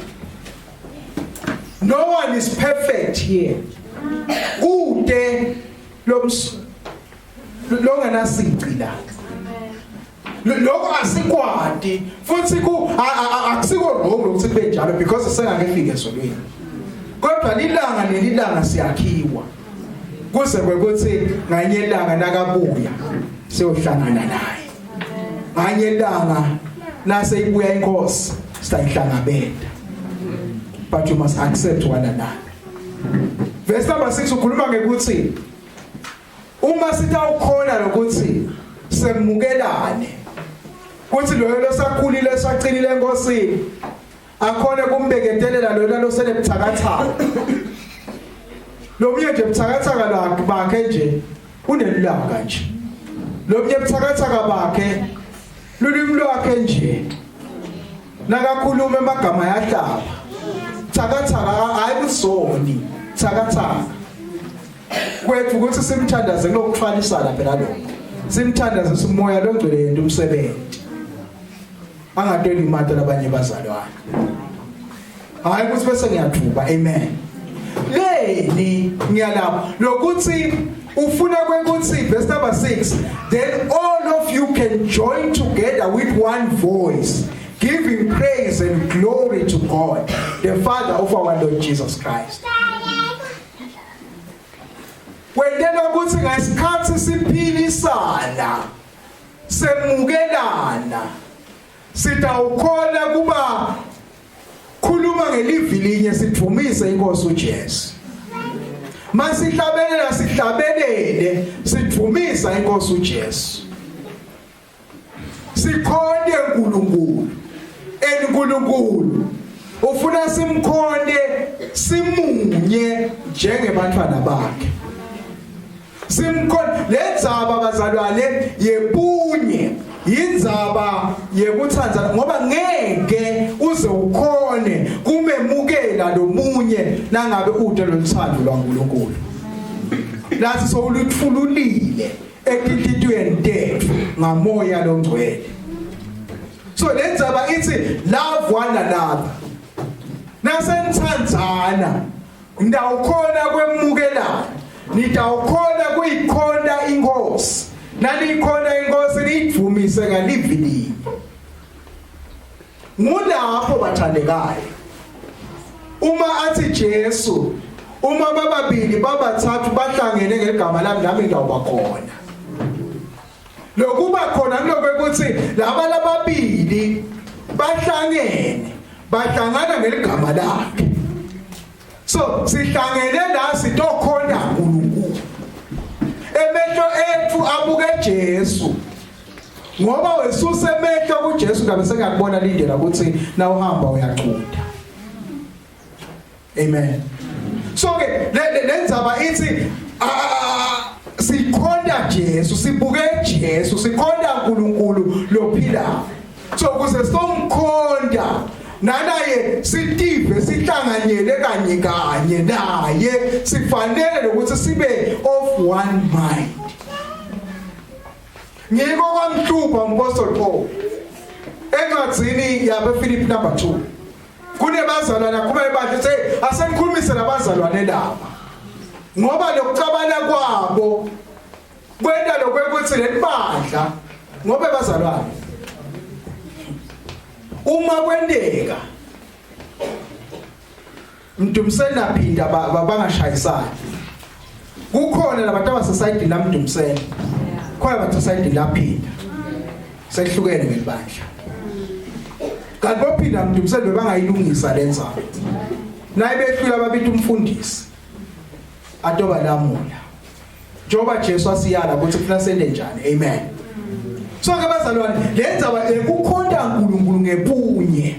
No one is perfect here. Kude loms longenasici la. Lokho asikwati futhi ku akusiko wrong lokuthi kube njalo because sengakefike ezulwini. Kodwa lilanga nelilanga siyakhiwa. Kuze kwekuthi nganye ilanga nakabuya siyohlangana naye. Nganye ilanga nase ibuya inkosi siyayihlangabeta. But you must accept one another. Verse number 6 ukhuluma ngekuthi uma sitawukhona lokuthi semukelane kuthi loyo losakhulile saqinile enkosini akhona kumbeketelela loyo losenebuthakathaka lomunye nje buthakathaka lakhe bakhe nje unelulaka nje lomunye buthakathaka bakhe lulimi lwakhe nje nakakhuluma amagama ayahlaba thakathaka hayi kusoni thakathaka kwethu ukuthi simthandaze kulokuthwalisana phela lokho simthandaze simoya longcwele yena umsebenzi angatweli imata labanye bazalwane hayi ukuthi bese ngiyathuba amen leni ngiyalapha lokuthi ufuna kwekuthi verse number 6 then all of you can join together with one voice giving praise and glory to God the father of our Lord Jesus Christ. Kwentela ukuthi ngesikhathi siphilisana semukelana sitawukhona kuba khuluma ngelivi linye sidvumise inkosi uJesu. Masihlabelela sihlabelele sidvumisa inkosi uJesu. Sikhonde uNkulunkulu. ENkulunkulu ufuna simkhonde simunye njengebantwana bakhe. Simkhonde lenzaba bazalwane yebunye indzaba yekuthandzana ngoba ngeke uze ukhone kumemukela lomunye nangabe ude loluthando lwaNkulunkulu. Lathi sowuluthululile etinhlitiyweni tetfu ngamoya longcwele. So lenzaba ithi love one another. Nasenithandzana ndawukhona kwemukelana nidawukhona kuyikhonta inkosi naniyikhona inkosi niyidumise ngalivi linye. Ngulapho bathandekayo uma athi Jesu uma bababili babathathu bahlangene ngegama lami nami ngiyawuba khona. Lokuba khona kulokuthi laba lababili bahlangene bahlangana ngeligama lakhe. So sihlangene la sitokhona uNkulunkulu. Emehlo ethu abuke Jesu. Ngoba wesuse emehlo kuJesu ngabe sengiyakubona lindela ukuthi na uhamba uyachuda. Amen. So ke le ndzaba ithi sikhonta Jesu sibuke Jesu sikhonta uNkulunkulu lophilayo. So kuze somkhonta nanaye sitive sihlanganyele kanye kanye naye sifanele ukuthi sibe of one mind. Ngiko kwamhlupha umpostoli Paul encwadzini yabe Philip number 2 kunebazalwane akhuluma ebandla ethi asenikhulumise nabazalwane laba ngoba lokucabana kwabo kwenta lokwekuthi lelibandla ngoba bazalwane uma kwenteka Mdumiseni naphinda bangashayisani kukhona labantu abasesayidini lamdumiseni khona abantu asayidini laphinda sehlukene ngelibandla kanti bophinda mdumiseni bebangayilungisa lenzaba naye behlula babita umfundisi atoba lamula njengoba Jesu asiyala ukuthi kufuna sende njani. Amen. So ke bazalwane lenzaba ekukhonta uNkulunkulu ngepunye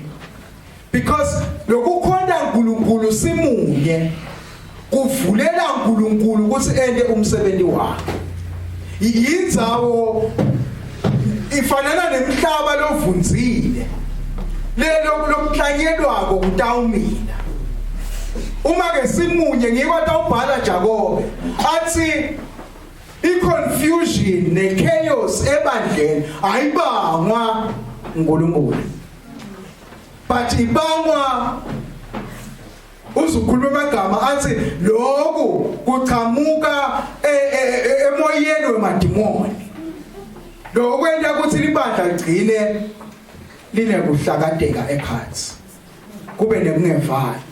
because lokukhonta uNkulunkulu simunye kuvulela uNkulunkulu ukuthi ende umsebenzi wakhe. Yindzawo ifanana nemhlaba lovunzile lelo lokuhlanyelwako kutawumila. Uma ke simunye ngiko atawubhala Jakobe athi iconfusion nechaos ebandleni ayibangwa uNkulunkulu but ibangwa uzukhuluma amagama athi lokhu kuchamuka e, e, e, emoyeni wemadimoni. Lokwenta ukuthi libandla ligcine linekuhlakateka ekhatsi kube nekungevani.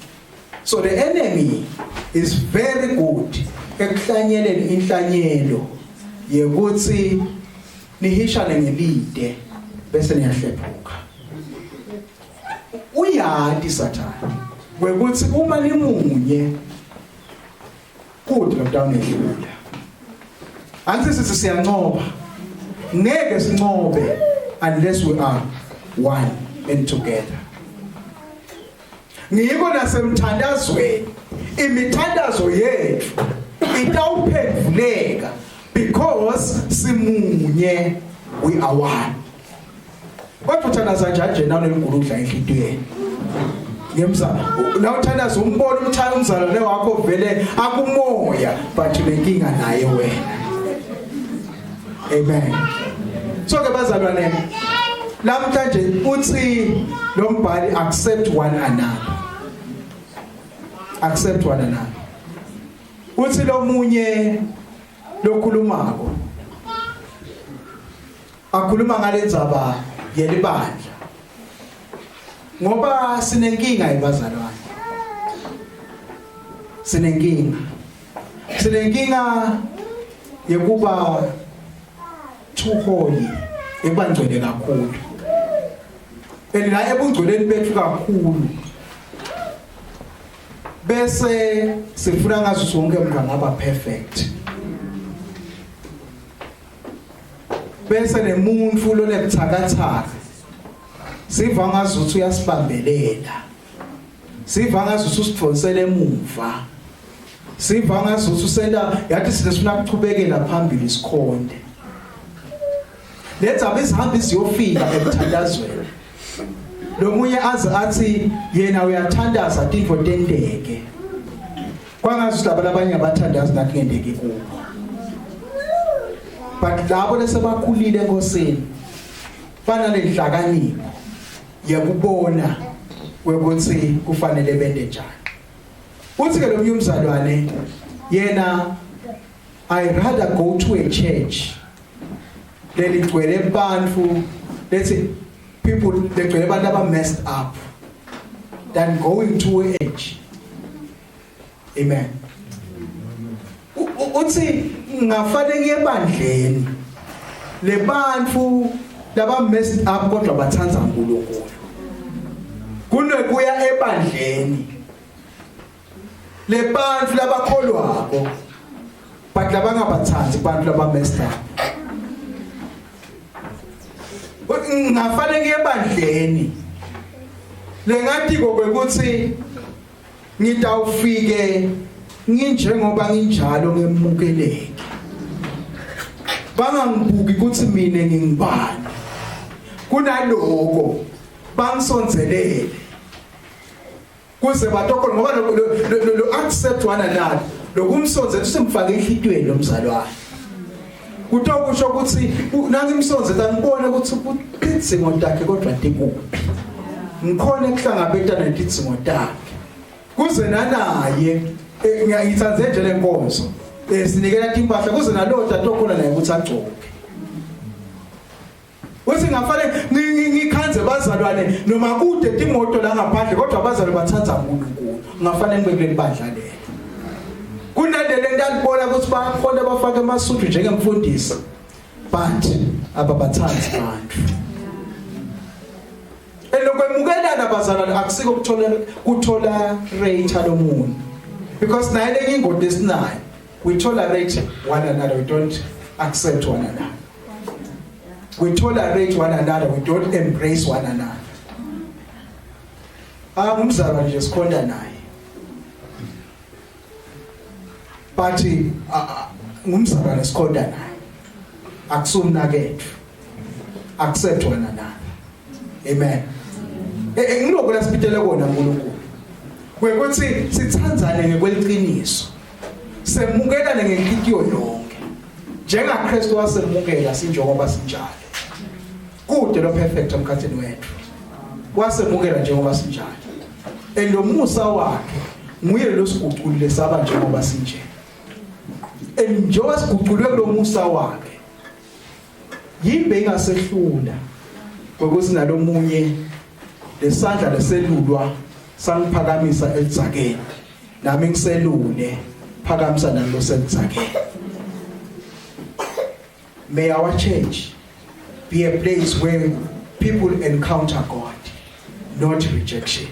So the enemy is very good ekuhlanyeleni inhlanyelo yekuthi nihishane ngelide bese niyahlephuka. Uyati sathane kwekuthi uma nimunye kude lokutawunehlula. Angithi sithi siyancoba. Ngeke sincobe unless we are one and together. Ngiko nasemthandazweni imithandazo yethu itawuphendvuleka because simunye, we are one. Kodwa uthandaza njani nje nawe neliguludla enhlitiyweni ngemza la uthandaza umbona umthanda umzalwane wakho vele akumoya but unenkinga naye wena. Amen. So ke bazalwane namhlanje uthi lo mbhali accept one another, accept one another. Uthi lomunye lokhulumako akhuluma ngalendzaba yelibandla ngoba sinenkinga ebazalwane, sinenkinga sinenkinga yekuba too holy, ebangcwele kakhulu, and la ebungcweleni bethu kakhulu bese sifuna ngazo sonke umuntu angaba perfect, bese nemuntu lonebuthakathaka siva ngazuthi uyasibambelela, siva ngazuthi usidvonsela emuva, siva ngazuthi usenta yathi sine sifuna ukuchubekela phambili sikhonde. Lenzaba izihamba iziyofika emthandazweni, lomunye aze athi yena uyathandaza tintfo tenteke, kwangazi laba labanye abathandazi nathi ngendeki kubo. But labo lesebakhulile enkosini banalenhlakanipho yekubona kwekuthi kufanele bende njani. Uthi ke lo mnumzalwane yena, I rather go to a church leligcwele bantu, let's people legcwele abantu aba messed up than going to a church. Amen. Uthi ngafane ngiyebandleni lebantu laba messed up kodwa bathanza uNkulunkulu kunekuya ebandleni lebantu labakholwako but labangabathanzi bantu laba messed up. Ngafane ngiyebandleni lengatiko kwekuthi ngitawufike nginjengoba nginjalo ngemukeleke, bangangibuki ukuthi mina ngingibani, kunaloko bangisonzelele kuze batokho ngoba lo lo accept one another, lokumsonzela usimfake enhlitweni lomzalwane kutokusho ukuthi nangimsonzela ngibone ukuthi idzingo takhe kodwa tikuphi, ngikhona ekuhlangabetana netidzingo takhe kuze nanaye. Ngiyayithandze nje lenkonzo sinikela timpahla kuze naloda tokhona naye ukuthi agcoke. Uthi ngafane ngikhanze bazalwane noma kude timoto la ngaphandle kodwa abazalwane bathatha uNkulunkulu, ngafane ngibe kuleli bandla lelo kunalele ntalibona ukuthi bayakhona bafake amasuthu njengemfundisi but ababathathi abantu. Elokwemukelana bazalwane akusiko ukuthola kuthola rate lomunye because naye lenye ingodi esinayo, we tolerate one another, we don't accept one another. We tolerate one another, we don't embrace one another. Ah, ngumzalwane nje sikhonda naye but ngumzalwane sikhonda naye, akusumnakethu. Accept one another. Amen. Ngiloko lasipitele kona uNkulunkulu. Kwekuthi sithandzane ngekweliciniso. Semukelane ngenhlitiyo yonke. NjengaKristu wasemukela sinjengoba sinjalo. Kude lo perfect emkhathini wethu. Wasemukela njengoba sinjalo. And lo musa wakhe nguye losiguculile saba njengoba sinje. And njengoba siguculwe kulomusa wakhe yimbe ingasehlula ngokuthi nalomunye lesandla leselulwa sangiphakamisa elidzakeni nami ngiselule phakamisa nalo selidzakeni. May our church be a place where people encounter God, not rejection.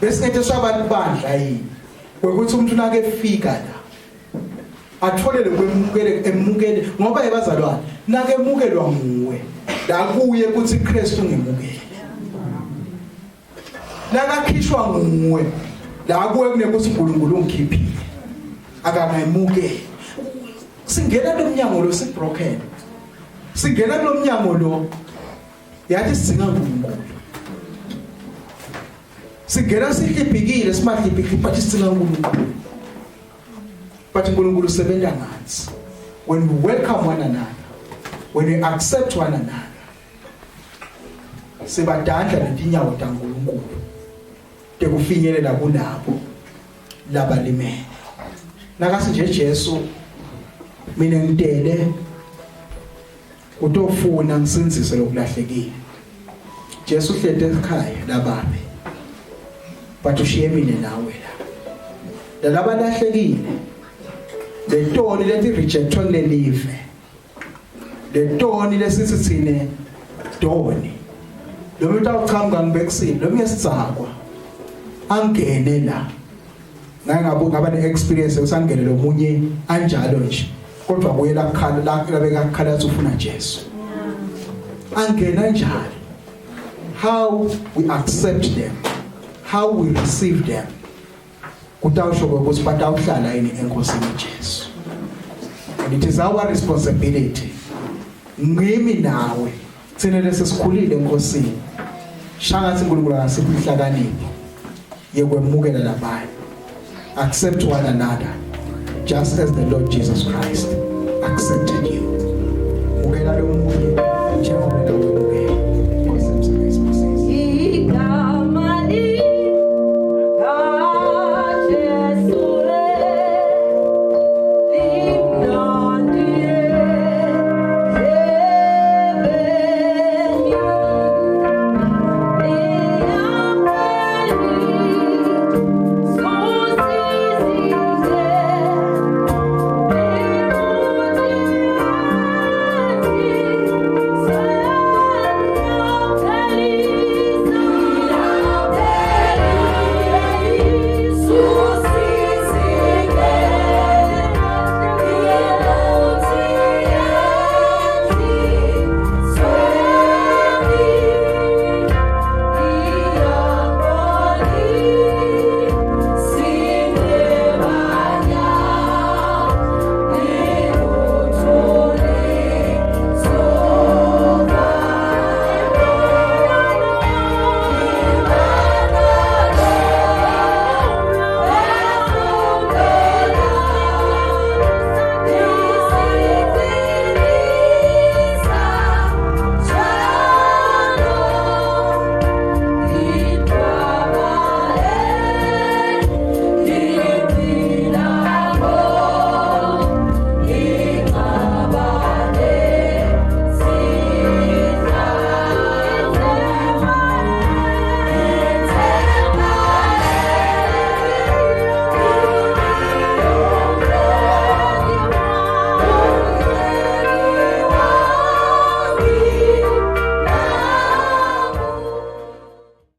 Besingeke sabantu bandla yini ukuthi umuntu nake fika la athole lokwemukele emukele, ngoba ebazalwane nakemukelwa nguwe la kuye ukuthi Kristu ngemukele, nakakhishwa nguwe la kuwe kunekuthi uNkulunkulu ungikhiphile akangemukele. Singena kulomnyango lo sibroken, singena kulomnyango lo yathi sidzinga uNkulunkulu, singena sihlibhikile simahlibhikile, but sidzinga uNkulunkulu. But uNkulunkulu usebenza ngathi when we welcome one another, when we accept one another, sibadandla letinyawo taNkulunkulu tekufinyelela kulabo labalimele. Nakasi nje Jesu, mina ngitele utofuna ngisindzise lokulahlekile. Jesu uhlete ekhaya lababe, but ushiye mina nawe la lalabalahlekile, letoni leti rejectwe kulelive, letoni lesithi thine doni, lo muntu awuchamuka ngibekisini lo ngesidzakwa angene la. Ngake ngabuka ngaba ne-experience usangene lomunye anjalo nje, kodwa kuye lakukhala la labeka kukhala athi ufuna Jesu, angena njalo. How we accept them, how we receive them, kutawusho ukuthi batawuhlala yini enkosini Jesu. And it is our responsibility, ngimi nawe, thina lesesikhulile enkosini, shangathi uNkulunkulu akasiphi inhlakanipho yekwemukela labanye. Accept one another just as the Lord Jesus Christ accepted you. Mukela lomunye.